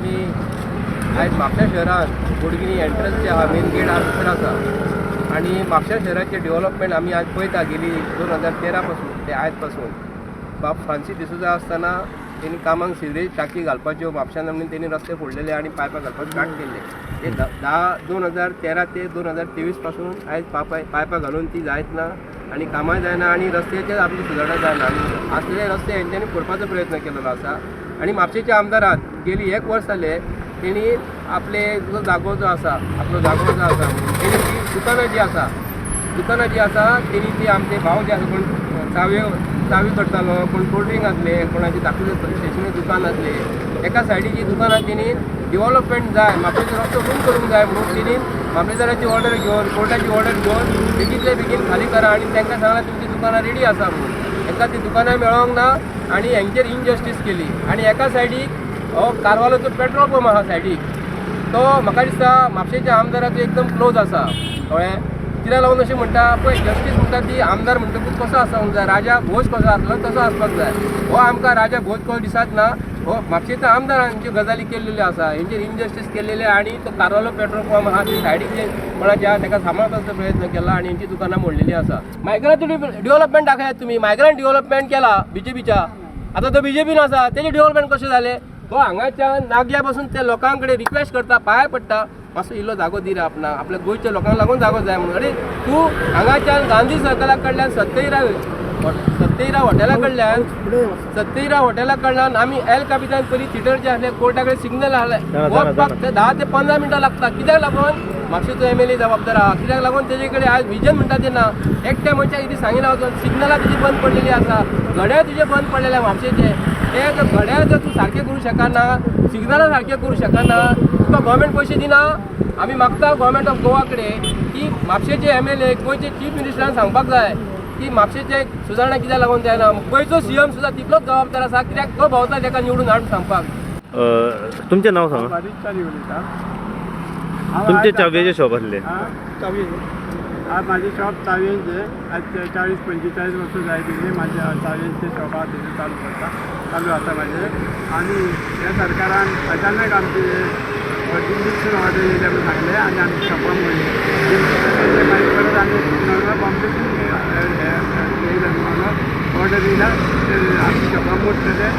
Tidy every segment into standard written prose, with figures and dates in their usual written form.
की आयज म्हापशा शहरांत बोडगिनी एंट्रन्स जे आहा, मेन गेट आहा, भितर आसा आनी म्हापशा शहराचें डेव्हलपमेंट आमी आज पळयता गेली 2013 पासून ते आयज पासून. बाब फ्रांसीस डिसोजा आसतना तेणी कामाक सिवरेज टाकी घालपाच्यो म्हापशान म्हणून तेणी रस्ते फोडलेले आनी पायपां घालपाक स्टार्ट केल्ले. ते 10 2013 ते 2023 पासून आयज पायपां घालून ती जायत ना आनी कामां जायना आनी रस्त्याचेर आपली सुदारणा जायना आनी आसलेले रस्ते हेंच्यांनी फोडपाचो प्रयत्न केलेलो आसा. आनी म्हापशेच्या आमदारान गेली एक वर्स जालें तेणी आपले जो जागो जो आसा, आपलो जागो जो आसा म्हणून तेणी ती दुकानां जी आसा तेणी ती आमचे भाव जे आसा, कोण चावयो चावी करतालो, कोण कोल्ड्रिंक आसले, कोणाची धाकटुले स्टेशनरी दुकान आसले, एका सायडीची दुकानां तेणी डिवॉलपमेंट जाय, म्हापशेचो रस्तो बंद करूंक जाय म्हणून तेणी मामलेदाराची ऑर्डर घेवन, कोर्टाची ऑर्डर घेवन बेगींतले बेगीन खाली करा आनी तांकां सांगलां तुमची दुकानां रेडी आसा म्हणून. तांकां ती दुकानां मेळोंक ना आनी हेंचेर इनजस्टीस केली. आनी एका सायडीक हो कारवालोचो पेट्रोल पंप आहा सायडीक, तो म्हाका दिसता म्हापशेच्या आमदाराचो एकदम क्लोज आसा, कळ्ळें? कित्याक लागून अशें म्हणटा पळय, जस्टीस म्हणटा ती आमदार म्हणटकूच कसो आसूंक जाय? राजा भोज कसो आसलो तसो आसपाक जाय. हो आमकां राजा भोज कसो दिसत ना. हो म्हापशेचो आमदार हांच्यो गजाली केल्ल्यो आसा, हेंचेर इनजस्टीस केल्लेले आनी तो कारवालो पेट्रोल पंप आहा ते सायडीक जे कोणाचे आहा ताका सांबाळपाचो प्रयत्न केला आनी हेंची दुकानां मोडलेली आसा. मायग्रांट डेव्हलपमेंट दाखयात तुमी. मायग्रांट डेव्हलपमेंट केला बीजेपीच्या, आतां तो बीजेपीन आसा, तेजें डेव्हलपमेंट कशें जालें? तो हांगाच्यान नागल्या पासून ते लोकां कडेन रिक्वेस्ट करता, पांय पडटा, मातसो इल्लो जागो दी रे आपणाक, आपल्या गोंयच्या लोकांक लागून जागो जाय म्हणून. अरे, तूं हांगाच्यान गांधी सर्कला कडल्यान सत्यहिरा हॉटेला कडल्यान, सत्यहिरा हॉटेला कडल्यान आमी एल कापितान पयलीं थिएटर जे आसले, कोर्टा कडेन सिग्नल आहले, वचपाक ते 10 ते 15 मिनटां लागता. कित्याक लागून? म्हापशेचो एमएलए जबाबदार आहा. कित्याक लागून तेजे कडेन आयज विजन म्हणटा ते ना. एकट्या मनशाक कितें सांगिना वचून सिग्नलां तुजी बंद पडलेली आसा, घड्याळ तुजें बंद पडलेलें म्हापशेचें. ते जर घड्याळ जर तूं सारकें करूं शकना, सिग्नलां सारकें करूं शकना, तुका गव्हर्मेंट पयशे दिना. आमी मागता गव्हर्मेंट ऑफ गोवा कडेन की म्हापशेचे एमएलए, गोंयचे चीफ मिनिस्टरान सांगपाक जाय की म्हापशेचे सुदारणा कित्याक लागून जायना. गोंयचो सीएम सुद्दां तितलोच जबाबदार आसा, कित्याक तो भोंवता ताका निवडून हाडून सांगपाक. तुमचें नांव सांगा. बारीक चारी उलयता हांव. तुमचे आयज चावयेचे शॉप आसले? हा, चावी आज म्हाजें शॉप चावयेंचें. आज 40-45 वर्सां जायत गेली म्हाज्या चावयेंचें शॉप आहा, तेजें चालू करता, चालू आसा म्हाजें. आनी ह्या सरकारान अचानक आमची जुरिस्डिक्शन ऑर्डर येयल्या म्हणून सांगलें आनी आमची शॉपां मोडली. मागीर परत आनी नॉर्मल बॉम्बेसून येयल्या म्हणून ऑर्डर येयल्या, आमची शॉपां मोडटले.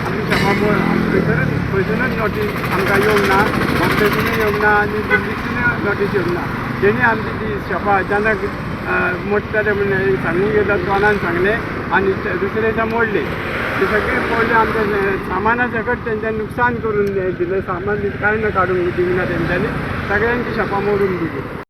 आमची शॉपां मोड, खंयसरूच खंयसूनच नोटीस आमकां येवंक ना. बॉम्बेसूनय येवंक ना आनी दिल्लीसूनय नोटीस येवंक ना. तेणी आमची ती शॉपां अचानक मोडटले म्हणून सांगून गेलो, तोंडान सांगलें आनी दुसरे दिसा मोडली. ते सगळे मोडले, आमच्या सामाना सकट तेंच्यांनी नुकसान करून दिलें. सामान बी कांय ना काडून दिवंक ना तेंच्यांनी, सगळ्यांची शॉपां मोडून दिली.